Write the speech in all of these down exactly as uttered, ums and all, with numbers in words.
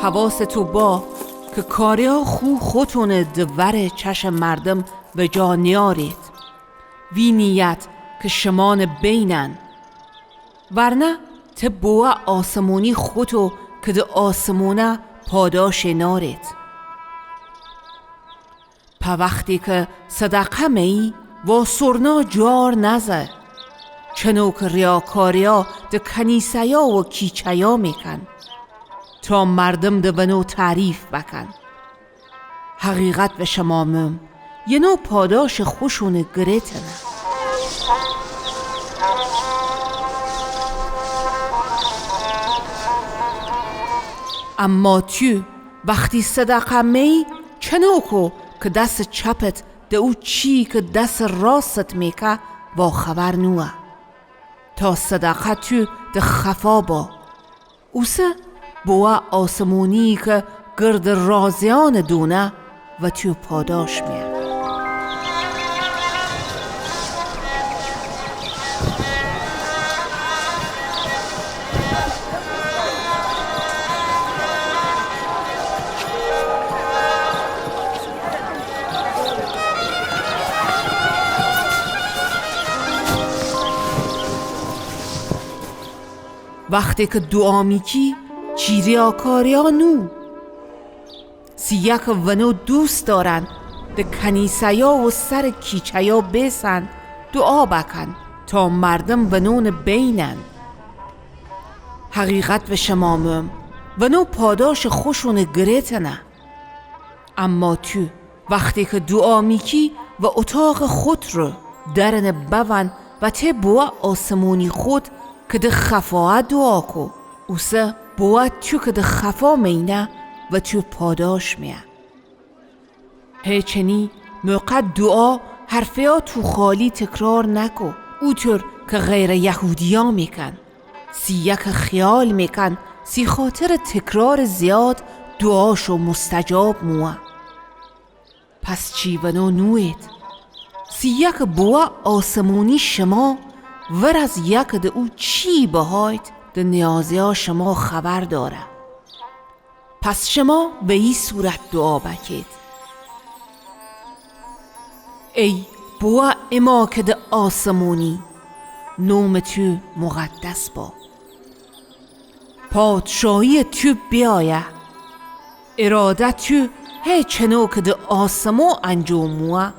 حواسٚ تو با که کاریا خو خوتونٚ دورٚ چشٚ مردم وجا نیارید، وی نیت که شمانٚ بینن. ورنه ته بووه آسمونی خوتو که د آسمونه پاداشٚ نارید. په وختی که صدقه میی، وا سورنا جوار نزه، چنو که ریاکاریا د کنیسهیا و کیچهیا میکن، تا مردم د ونو تعریف بکن. حقیقت به شما مم، ینو پاداشٚ خوشونٚ گره‌تنه. اما تو وختی صدقه میی، چنوکو که دسٚ چپت د او چی که دسٚ راستت میکه واخبر نوه، تا صدقه تو د خفا با. اوسه بووه آسمونی که گردٚ رازیانٚ دونه و تو پاداش میه. وختی که دوعا میکی، چی ریاکاریا نو. سیه که ونو دوست دارن، د کنیسهیا و سرٚ کیچهیا بیسن، دوعا بکن، تا مردم ونونٚ بینن. حقیقت به شما مم، ونو پاداشٚ خوشونٚ گره‌تنه. اما تو وختی که دوعا میکی، و اتاقٚ خود رو درنٚ بون و ته بووه آسمونی خود که د خفا دوعا کو. اوسه بووه تو که د خفا مینه و تو پاداش میه. هی چنی موقع دوعا حرفیا تو خالی تکرار نکو، او طور که غیرٚ یهودیا میکن. سیه که خیال میکن، سی خاطرٚ تکرارٚ زیاد دوعاشو مستجاب مووه. پس چی ونو نوید. سیه که بووه آسمونی شما ور از یه که د او چی بهاید، د نیازیا شما خبر داره. پس شما به ای صورت دوعا بکید: ای بووه اما که د آسمونی، نومٚ تو مقدس با. پادشاهیٚ تو بیایه. اراده تو هی چنو که د آسمو انجام مووه،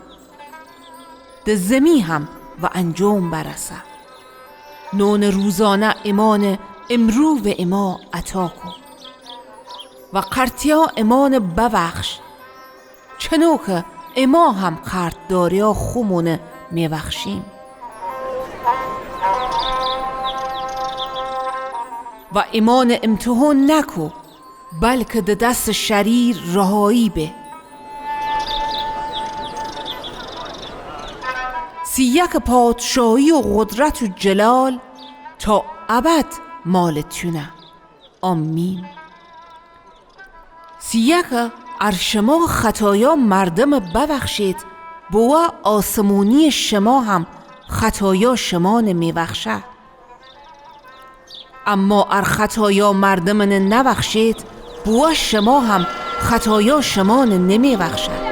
د زمی هم و انجام برسه. نونٚ روزانه امانٚ امرو و اما عطا کو. و قرضیا امانٚ ببخش، چنو که اما هم قرضداریا خومونٚ میبخشیم. و امانٚ امتحان نکو، بلکه د دستٚ شریر رهایی به. سیه که پادشاهی و قدرت و جلال تا ابد مالٚ تونه. آمین. سیه که ار شما خطایا مردمٚ ببخشید، بووه آسمونی شما هم خطایا شمانٚ میبخشه. اما ار خطایا مردمٚ نبخشید، بووه شما هم خطایا شمانٚ نمیبخشه.